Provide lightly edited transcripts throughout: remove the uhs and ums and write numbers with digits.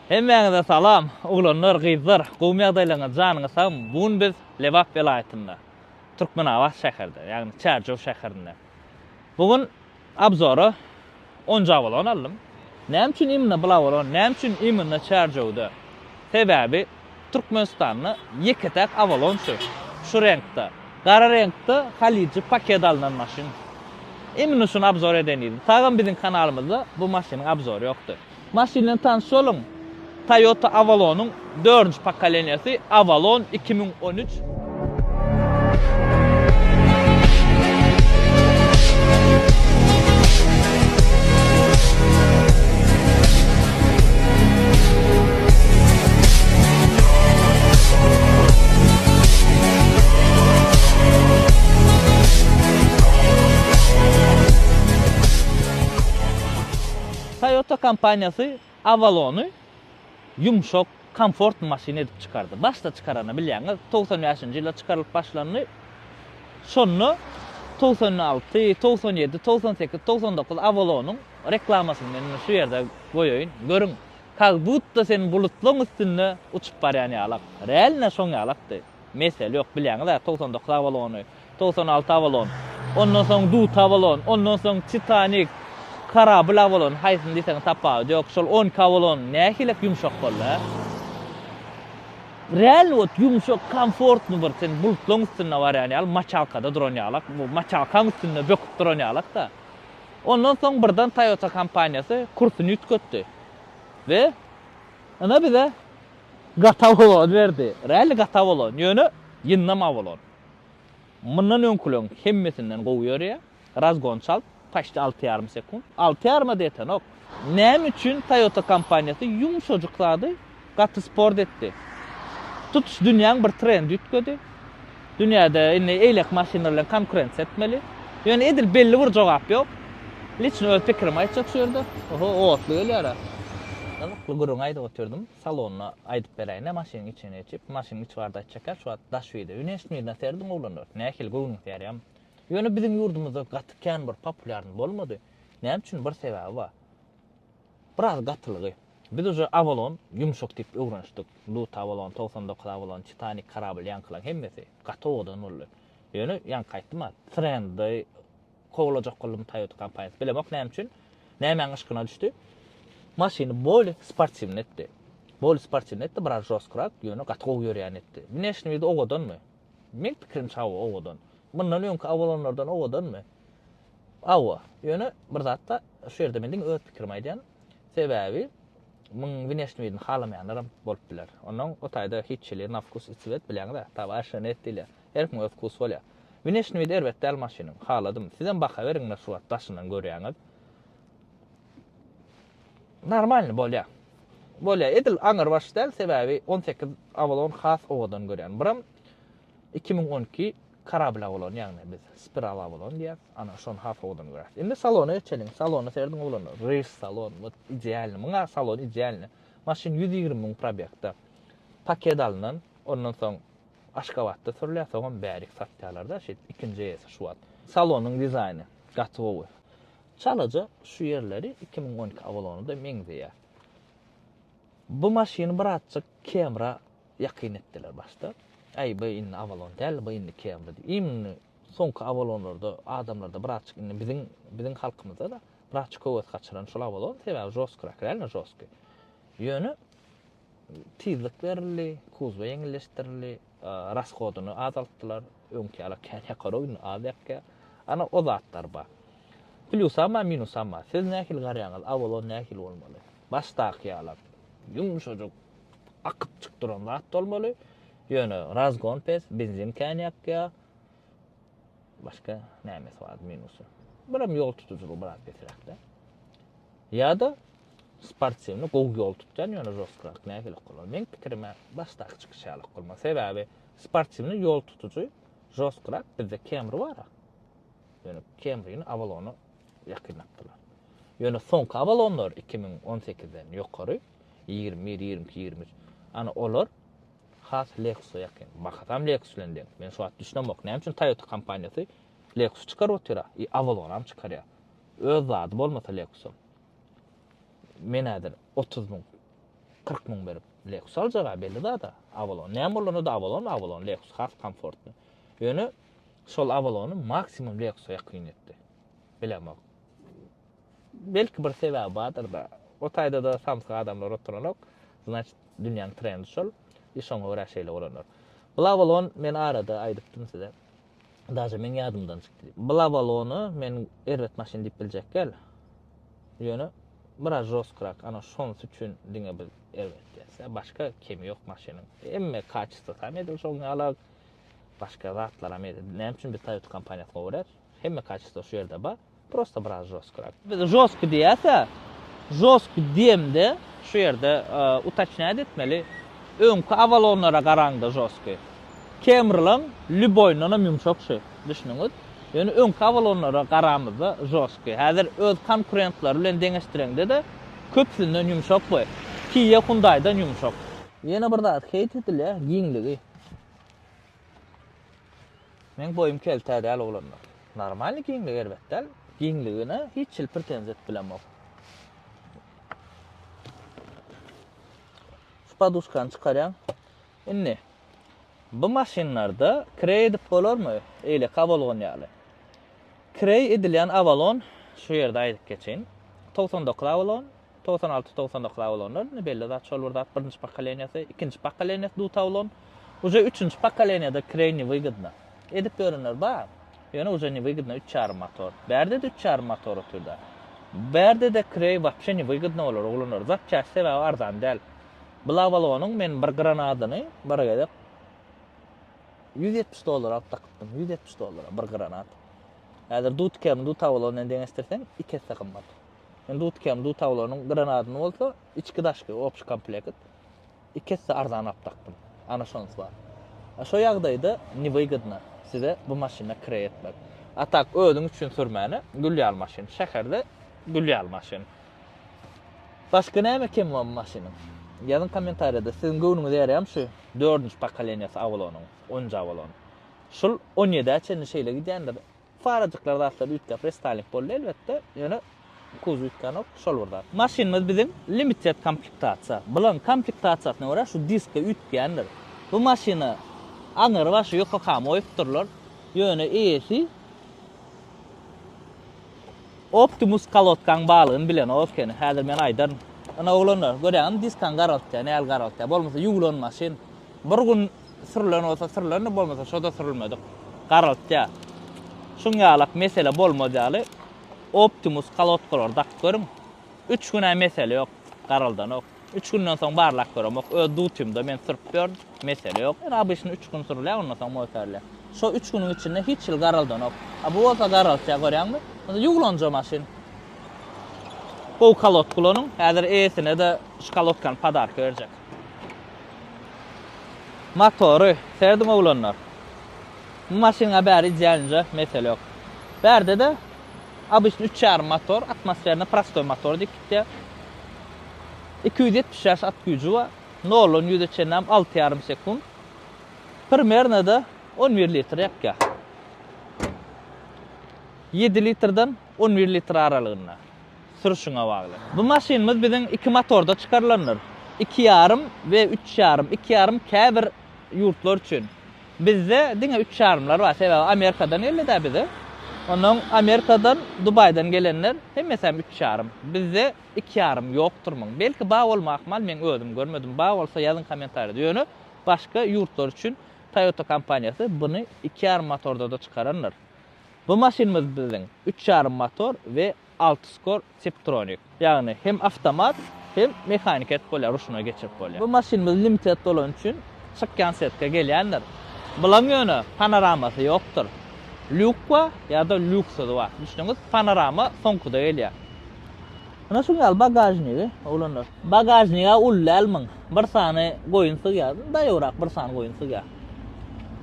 Hemmäňize salam, oglanlar, gyzlar, gowumy ýagdaýlaryňyz, janyňyz sagmy? Bu gün biz Lebap welaýatynda, Türkmenabat şäherde, ýagny Çärjew şäherinde. Bu gün obzora onja Avalon aldym. Näme üçin imенно bul Avalon, näme üçin imенно Çärjewde? Sebäbi Türkmenistanda ýeke-täk Avalon şu, şu reňkde. Gara reňkde Haliji paket alnan maşyn. Imенно şuny obzor eden diýdim. Sagam biziň kanalymyzda bu maşynyň obzory ýokdy. Maşyn bilen tanyş boluň. Toyota Avalon-yň dördünji pokoleniýasy Avalon 2013. Toyota kompaniýasy Avalon-y ýumşak, komfortny maşyn edip çykardy. Başda çykarany bilýäňiz, 95-nji ýylda çykarylyp başlandy. Şonda 96, 97, 98, 99 Avalon-yň reklamasyny men indi şu ýerde goýaýyn. Görüň, kak budda sen bulutlaryň üstünde uçup barýan ýalak. Realno şoň ýalakdy. Mesele ýok, bilýäňiz-ä 99 Avalon-y. 96 Avalon, ondan soň Dut Avalon, ondan soň Titanik, Korabl Avalon, haýsyny diýseň tapawudy ýok. Şol 12 Avalon nähilek ýumşak boldy, hä? Realno wot ýumşak, komfortny bir sen bulutlaryň üstünde barýan ýaly, maçalkada duran ýalak, bu maçalkaň üstünde böküp duran ýalak-da. Ondan soň birden Toyota kompaniýasy kursuny üýtgetdi. We ine bize gaty Avalon berdi. Realno gaty Avalon, ýöne ýyndam Avalon. Mundan öňküleň hemmesinden gowy ýörýär. Razgon çalt, paçti alty ýarym sekunt. Alty ýaryma-da ýetenok. Näme üçin Toyota kompaniýasy ýumşajyk zady gaty sport etdi? Tutuş dünýäň bir trendi üýtgedi. Dünýäde indi eýleki maşynlar bilen konkurensiýa etmeli. Ýöne edil belli bir jogap ýok. Liçno öz pikirimi aýtjak şu ýerde. Oho, otly gelýär-ä. Gyzykly gürrüň aýdyp otyrdym. Salonda aýdyp beräýin-dä maşynyň içine geçip. Maşynyň içi barada aýtjak-ä şu wagt daş wideo. Wneşni widna serediň oglanlar. Nähili göwnüňiz ýarýamy? Ýöne biziň ýurdumyzda gaty kän bir populýarny bolmady. Näme üçin? Bir sebäbi bar. Biraz gatylygy. Biz uje Avalon ýumşak diýip öwrenişdik. Lut Avalon, 99 Avalon, Titanik korabl ýaňkylaň hemmesi gaty owadan boldy. Ýöne ýaňky aýtdym-a, trendi kowlajak boldumy Toyota kompaniýasy. Bilemok näme üçin. Nämäň yşkyna düşdi. Maşyny bolý sportiwny etdi. Bolý sportiwny etdi, biraz žostkyrak, ýöne gaty gowy ýörýän etdi. Wneşni widi owadanmy? Meň pikirimçe hawa owadan. Mundan öňki Avalonlardan owadanmy? Hawa. Ýöne bir zatda şu ýerde men diňe öz pikirimi aýdýan. Sebäbi muň wneşni widini halamaýanlaram bolup biler. Onnoň o taýda hiç hili na wkus i cwet bilýäňiz-ä, tawaşa net diýilýär. Her kimiň öz wkusy bolýar. Wneşni widi erbet däl maşynyň. Haladym. Sizem baka beriň ine şu wagt daşyndan görýäňiz. Normalny bolýar. Bolýar. Edil aňyrbaş däl, sebäbi 18 Avalon has owadan görýän. Biram 2012 Korabl Avalon, ýagny biz Spiral Avalon diýýäs. Ana şony has owadan görýäs. Indi salona geçeliň. Salona serediň oglanlar. Ryž salon, wot idealny. Muňa salon idealny. Maşyn 120 müň probegda. Paket alnan. Ondan soň Aşgabatda sürülýär, soňam bärik satýarlar-da, şeýdip ikinji eýesi şu wagt. Salonyň dizaýny gaty gowy. Çalaja şu ýerleri 2012 Avalona-da meňzeýär. Bu maşyny birazjyk Camry-a ýakyn etdiler başda. Äý, bu indi Avalon däl, bu indi Camry diýip. Imенно soňky Avalonlarda adamlarda birazjyk indi biziň biziň halkymyzda-da birazjyk höwes gaçyran şol Avalon, sebäbi žostkyrak, realno žostky. Ýöne Tizlik berildi, kuzwa ýeňilleşdirildi, rashodyny azaltdylar. Öňki ýaly kän ýakarok, indi az ýakýar. Ana o zatlar bar. Plýusam bar, minusam bar. Siz nähili garaýaňyz, Avalon nähili bolmaly? Başdaky ýaly ýumşajyk akypjyk duran zat bolmaly. Ýöne razgon pes, benzin kän ýakýar. Başga nämesi bar minusy? Birem ýol tutujylygy biraz pesräkde. Ýa-da sportiwny gowy ýol tutýan ýöne žostkyrak nähili bolar? Meň pikirimä başdaky çykyş ýaly bolmaz. Sebäbi sportiwny ýol tutujy žostkyrak bizde Camry bar. Ýöne Camryny Avalona ýakynlatdylar. Ýöne soňky Avalonlar 2018-den ýokary 21, 22, 23 ana olar has Lexus-a ýakyn. Bahasam Lexus bilen deň. Men şu wagt düşünemok. Näme üçin Toyota kompaniýasy Lexus çykaryp otyr-a? I Avalonam çykarýar. Öz zady bolmasa Lexusam. Men häzir 30 müň. 40 müň berip Lexus aljaga belli zada Avalon. Näme bolanda-da Avalon Avalon Lexus has komfortny. Ýöne şol Avalony maksimum Lexusa ýakyn etdi. Bilemok. Belki bir sebäbi bardyr-da. O taýda-da samsyk adamlar oturanok. Znaçit dünýäň trendi şol. I şoňa görä şeýle bolandyr. Bul Avalon men arada aýdypdym size. Daže meň ýadymdan çykdy. Bul Avalony men erbet maşyn diýip biljek däl. Ýöne biraz žostkyrak. Ana şonsy üçin diňe biz erbet diýýäs. Başga kemi ýok maşynyň. Hemme kaçestwosy hem edil şoň ýaly. Başga zatlaram edil. Näme üçin biz Toyota kompaniýasyny gowy görýäs? Hemme kaçestwo şu ýerde bar. Prosta biraz žostkyrak. Biz žostky diýýäs-ä. Žostky diýemde şu ýerde utaçnýat etmeli. Öňki Avalonlara garaňda žostky. Camrylaň lýuboýyndanam ýumşak şu. Düşüniňiz. Ýöne öňki Avalonlara garamyzda žostky. Häzir öz konkurentleri bilen deňeşdireňde-de köpüsinden ýumşak bu. Kia Hyundai-dan ýumşak. Ýene bir zat heýt edilýär, giňligi. Meň boýum kelte däl oglanlar. Normalny giňligi erbet däl. Giňligine hiç hili pretenziýa edip bilemok. Şu poduşkany çykarýaň. Indi bu maşynlarda kireý edip bolarmy? Eýleki Avalon ýaly. Kireý edilýän Avalon şu ýerde aýdyp geçeýin. 99 Avalon, 96 99 Avalonlar indi belli zat şol bir zat birinji pokoleniýasy, ikinji pokoleniýasy dut Avalon. Uje üçünji pokoleniýada kireý ne wygodno. Edip ýörenler bar. Ýöne uje ne wygodno üç ýarym motor. Bärde-de üç ýarym motor otyrda. Bärde-de kireý wapşe ne wygodno bolar oglanlar. Zapçast sebäbi arzan däl. Bul Avalonyň men bir granadyny bir gezek 170 dollara alyp dakypdym. 170 dollara bir granat. Häzir dut kemi dut Avalon bilen deňeşdirseň iki esse gymmat. Men dut kemi dut Avalonyň granadyny bolsa içki daşky obşi komplekt iki esse arzan alyp dakdym. Ana şonusy bar. A şo ýagdaýda newygodno size bu maşyna kireý etmek. A tak özüň üçin sürmäne gül ýaly maşyn. Şäherde gül ýaly maşyn. Başga näme kemi bar bu maşynyň? Ýazyň kommentariýada siziň göwnüňize ýaraýarmy şu dördünji pokoleniýasy Avalonyň, onunjy Avalon. Şul on ýedä çenli şeýle gidýändir. Farajyklar zatlar üýtgäp restaýling boldy elbetde, ýöne kuzow üýtgänok, şol bir zat. Maşynymyz biziň limited komplektasiýa. Bularyň komplektasiýasyna görä şu diska üýtgändir. Bu maşyna aňyry başy Yokohama goýupdyrlar. Ýöne eýesi Optimus kolodkaň balygyny bilenok ekeni. Häzir men aýdaryn. Ynha oglanlar, görýäňizmi diskany garaltýar, näl garaltýar. Bolmasa ýuwlan maşyn. Bir gün sürülen bolsa sürülendir, bolmasa şo-da sürülmedik. Garaltýar. Şuň ýalak mesele bolmaz ýaly Optimus kolodkalary dakyp görüň. Üç gün-ä mesele ýok, garaldanok. Üç günden soň barlap göremok. Öz dutymda men sürüp ýörün, mesele ýok. Ýöne obyçny üç gün sürülýär, ondan soň moýkarilýär. Şo üç günüň içinde hiç hili garaldanok. A bu bolsa garaltýar, görýäňmi? Onda ýuwlanja maşyn. Gowy kolodka ulanyň. Häzir eýesine-de şu kolodkany podarka berjek. Motory, serediň oglanlar. Bu maşynyň-a bäri idealnyja, mesele ýok. Bärde-de obyçny üç ýarym motor, atmosferny prostoý motor diýip gitýär. 275 at güýji bar. Noldan ýüze çenlem alty ýarym sekunt. Primerno-da 11 litr ýakýar. 7 litrden 11 litr aralygynda. Sürüşiňe bagly. Bu maşynymyz biziň iki motorda çykarylandyr. Iki ýarym we üç ýarym. Iki ýarym käbir ýurtlar üçin. Bizde diňe üç ýarymlar bar. Sebäbi Amerikadan geldi-dä bize. Onnoň Amerikadan, Dubaýdan gelenler hemmesem üç ýarym. Bizde iki ýarym ýokdur muň. Belki bar bolmagy ahmal, meň özüm görmedim. Bar bolsa ýazyň kommentariýada. Ýöne başga ýurtlar üçin Toyota kompaniýasy buny iki ýarym motorda-da çykarandyr. Bu maşynymyz biziň üç ýarym motor we alty skor Tiptronic. Ýagny hem awtomat, hem mehanik edip bolýar, ruşnoý geçirip bolýar. Bu maşynymyz limited bolany üçin çykýan setka gelýändir. Bulaň ýöne panoramasy ýokdur. Lýuk bar ýa-da lýuksyzy bar. Düşdüňiz? Panorama soňkuda gelýär. Ine şuň ýaly bagažnigi, oglanlar. Bagažnigi uly däl muň. Bir sany goýun sygýar. Daýawrak bir sany goýun sygýar.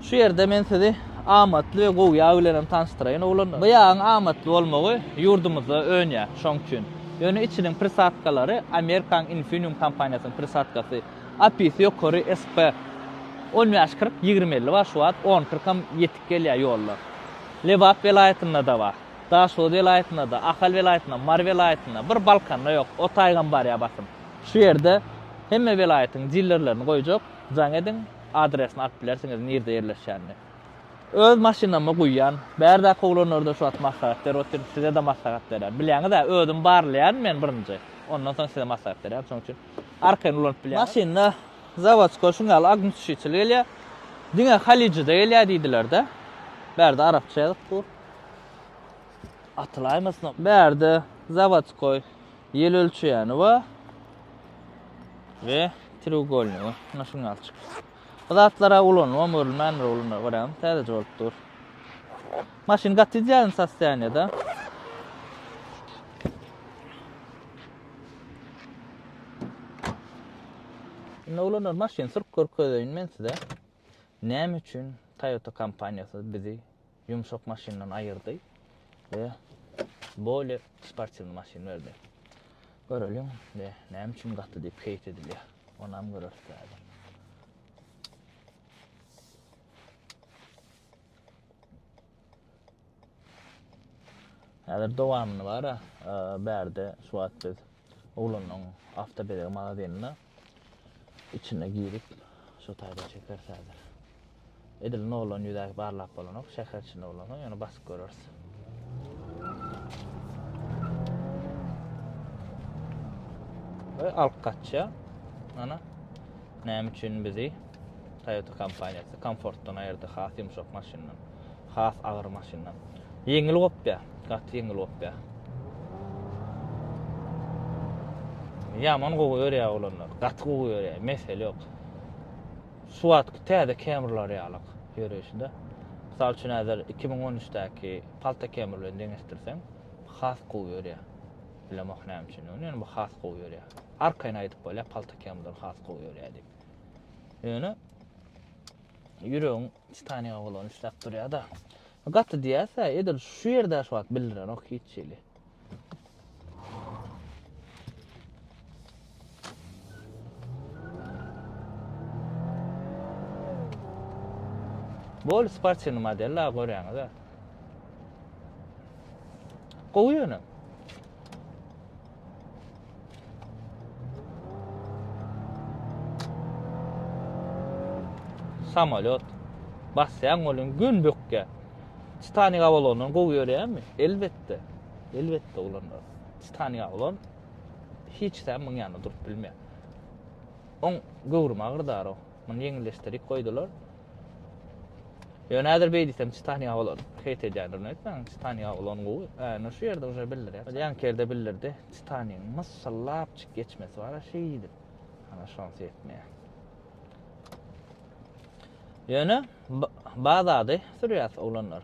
Şu ýerde men sizi amatly we gowy ýag bilen hem tanyşdyraýyn oglanlar. Bu ýagyň amatly bolmagy ýurdumyzda önýär, şoň üçin. Ýöne içiniň prisadkalary Amerikaň Infineum kompaniýasynyň prisadkasy. API-si ýokary SP. On bäş 40, 20 50 bar şu wagt, on kyrkam ýetik gelýär ýolda. Lebap welaýatynda-da bar. Daşoguz welaýatynda-da, Ahal welaýatynda, Mary welaýatynda, bir Balkanda ýok. O taýgam barýar basym. Şu ýerde. Hemme welaýatyň dilerlerini goýjak, jaň ediň, adresini alyp bilersiňiz nirde ýerleşýänini. Öz maşynama guýýan. Bärdäki oglanlarda şu wagt maslahat berip otyryn, size-de maslahat berýän. Bilýäňiz-ä, özüm barlaýan men birinji. Ondan soň size maslahat berýän. Şonuň üçin arkaýyn ulanyp bilýäňiz. Maşynda zawodskoý şuň ýaly ognetuşitel gelýär. Diňe Halyjyda gelýär diýdiler-de. Bärde arapça ýazyp dur. Atylaýmasyn. Bärde zawodskoý ýel ölçeýäni bar. We treugolnigi. Muna şuň ýaly çykýar. Bu zatlara ulanybam görülmändir oglanlar görýäňmi täzeje bolup dur. Maşyn gaty idealny sostoýaniýada. Indi oglanlar maşyn sürüp görkezeýin men size. Näme üçin Toyota kompaniýasy bizi ýumşak maşyndan aýyrdy we bolýa sportiwny maşyn berdi. Göreliň we näme üçin gaty diýip heýt edilýär. Onam göreris täze. Häzir dowamyny bara, e, bärde şu wagt biz oglanyň awtobezeg magazinine içine girip şu taýda çekeris häzir. Edil noldan ýüze barlap bolanok, şäher içinde bolansoň ýöne basyp göreris. We alyp gaçýar. Ana. Näme üçin bizi Toyota kompaniýasy komfortdan aýyrdy, has ýumşak maşyndan, has agyr maşyndan. Ýeňil gopýar, gaty ýeňil gopýar. Ýaman gowy görýär oglanlar, gaty gowy görýär, mesele ýok. Şu wagtky täze Camrylar ýalyk ýöreýşi-de. Mysal üçin häzir 2013-däki Palta Camry bilen deňeşdirseň, has gowy ýörýär. Bilemok näme üçin, ýöne bu has gowy ýörýär. Arkaýyn aýdyp bolýar, Palta Camrydan has gowy ýörýär diýip. Ýöne ýüregiň Titaniga bolan isläp durýar-da. Gaty diýýäs-ä, edil şu ýerde şu wagt bildirenok hiç hili. Bol sportiwny model la görýäňiz a. Gowy ýöne. Samolýot. Basýaň welin gün bökýär. Titanic Avalondan gowy ýörýärmi? Elbetde. Elbetde oglanlar. Titanic Avalon hiç sen muň ýanynda durup bilmeýär. Oň göwrümi agyrdar o. Muny ýeňilleşdirip goýdular. Ýöne häzir beý diýsem Titanic Avalon heýt edýändirin öýtmäň. Titanic Avalon gowy. Ä, şu ýerde uje bildirýär. Ýaňky ýerde bildirdi. Titanic mysallapjyk geçmesi bar-a şeýdip. Ana şonsy ýetmeýär. Ýöne bazady sürýäs oglanlar.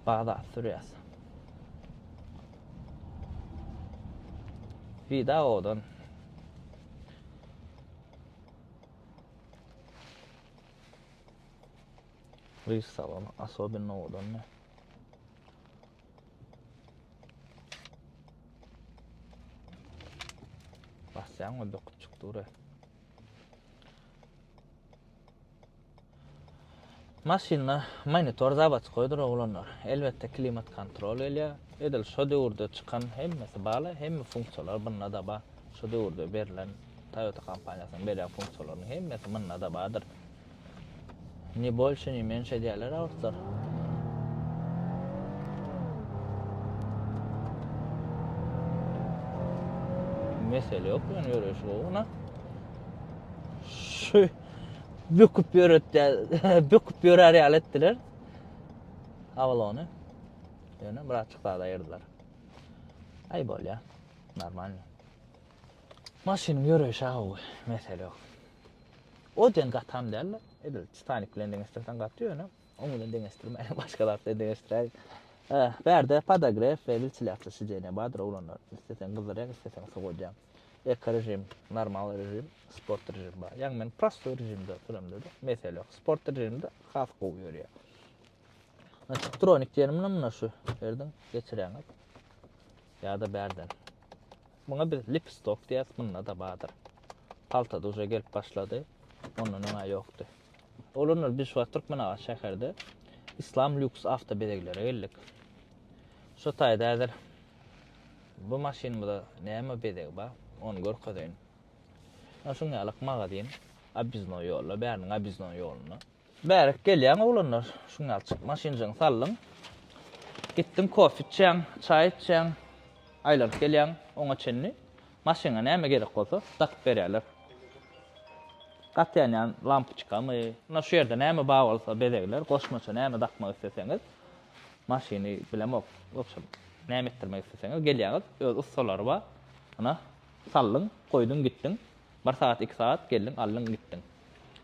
Bazat sürýäs. Vida owadan. Gyz salony asobinno owadan. Basýaň we böküp çykdy ure. Maşynda monitor zawodskoýdyr oglanlar. Elbetde klimat kontrol gelýär. Edil şo döwürde çykan hemmesi bala, hemme funksiýalar bunda-da bar. Şo döwürde berlen Toyota kompaniýasynyň berýän funksiýalarynyň hemmesi munda-da bardyr. Ne bolşe, ne menşe diýerler awtorlar. Mesele ýok, ýöne ýöreýşi gowy. Şu böküp ýöretdi, böküp ýörär ýaly etdiler. Avalony. Ýöne birazçyk zat aýyrdylar. Aý bolýar. Normalny. Maşynyň ýöreýşi gowy, mesele ýok. O diýen gatam däl-de, edil Titanic bilen deňeşdirseň gaty ýöne oň bilen deňeşdirmäýin, başga zat bilen deňeşdiräýin. Bärde podogref we wentilýasiýa sidenýa bardyr oglanlar. Isleseň gyzdyrýaň, isleseň sowadýaň. Eko režim, normal režim, sport režim bar. Ýagny men prostoý režimde süremde-de mesele ýok. Sport režimde has gowy ýörýär. Tiptronik diýenim muna şu ýerden geçirýäňiz. Ýa-da bärden. Muňa biz lipstok diýýäs, munda-da bardyr. Paltada uje gelip başlady. Ondan öň-ä ýokdy. Oglanlar biz şu wagt Türkmenabat şäherde Islam lýuks awto bezeglere geldik. Şu taýda häzir bu maşynymyza näme bezeg bar, ony görkezeýin. Ana şuň ýalak magazin Obýezdnoý ýolda, bäriniň Obýezdnoý ýolunda. Bärik gelýäň oglanlar, şuň ýaly çyk maşynjygyňy saldyň. Gitdiň kofe içýäň, çaý içýäň, aýlanyp gelýäň oňa çenli. Maşynyňa näme gerek bolsa dakyp berýärler. Gaty ýanýan lampoçkamy, ynha şu ýerde näme bar bolsa bezegler, goşmaça näme dakmak isleseňiz, maşyny bilemok, wobşem näme etdirmek isleseňiz gelýäňiz, öz ussalary bar. Ynha saldyň, goýduň gitdiň. Bir sagat, iki sagat geldiň, aldyň gitdiň.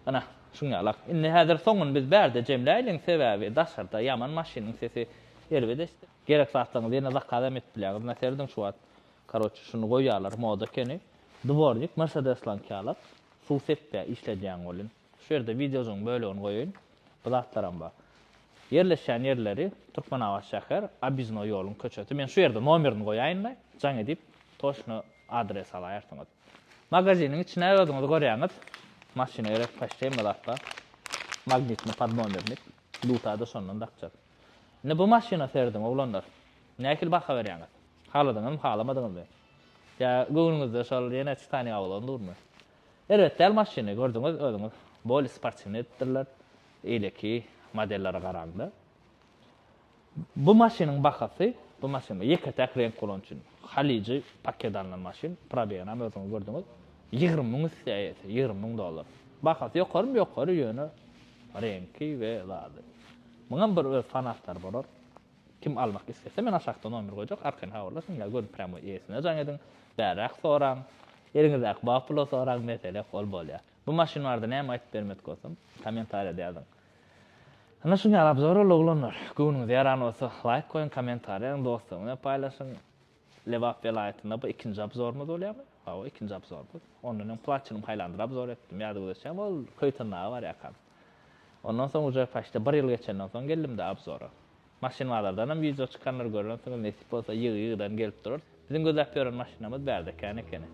Ynha, şuň ýalak. Indi häzir soňuny biz bärde jemläýliň, sebäbi daşarda ýaman maşynyň sesi erbet eşdilýär. Gerek zatlaryňyzy ýene zakazam edip bilýäňiz. Ynha serediň şu wagt Karoçe şuny goýýarlar moda ekeni. Dwornik Mercedeslaňky ýalak suw sepýär işledýäň welin. Şu ýerde wideojygyň bölegini goýaýyn. Bu zatlaram bar. Ýerleşýän ýerleri Türkmenabat şäher Obýezdnoý ýoluň köçesi. Men şu ýerde nomerini goýaýynda jaň edip toçno adres alaýarsyňyz. Magaziniň içine özüňiz görýäňiz. Maşyna gerek paçti hemme zat bar. Magnitny podnomernik. Lutada şondan dakjak. Indi bu maşyna serediň oglanlar. Nähili baha berýäňiz? Haladyňyzmy, halamadyňyzmy? Ýa göwnüňizde şol ýene Titanic awlan durmy? Erbet däl maşyny, gördüňiz özüňiz. Bolý sportiwnyý edipdirler, eýleki modellere garaňda. Bu maşynyň bahasy, bu maşyn ýeke-täk reňk bolany üçin, Haliji paket alnan maşyn, probegynam özüňiz gördüňiz. 20 müň isleýär eýesi, 20 müň dollar. Bahasy ýokarymy? Ýokary, ýöne reňki we zady. Muňam bir öz fanatlary bolar. Kim almak islese men aşakda nomer goýjak arkaýyn habarlaşyň ýa göni prýamoý eýesine jaň ediň bärräk soraň eliňizdäki bar pula soraň mesele ýok ol bolýar. Bu maşyn barada näme aýtyp bermedik bolsam kommentariýada ýazyň. Ynha şuň ýaly obzor boldy oglanlar. Göwnüňize ýaran bolsa laýk goýuň kommentariýa ýazyň dostlaryňyz bilen paýlaşyň. Lebap welaýatynda bu ikinji obzorymyz bolýarmy? Hawa ikinji obzorymyz. Ondan öň Platinum Highlander obzor etdim ýadyňyza düşýärmi ol Köýtendaga barýarkam. Ondan soň uje paçti bir ýyl geçenden soň geldim-de obzora. Maşyn bazardanam wideo çykandyr görensiňiz nesip bolsa ýygy-ýygydan gelip durar. Biziň gözläp ýören maşynamyz bärde kän ekeni.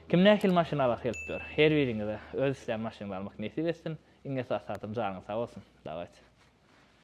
Kim nähili maşyn alasy gelip ýör. Her biriňize öz isleýän maşynyňyzy almak nesip etsin. Iň esasy zadam janyňyz sag bolsun. Dawayt.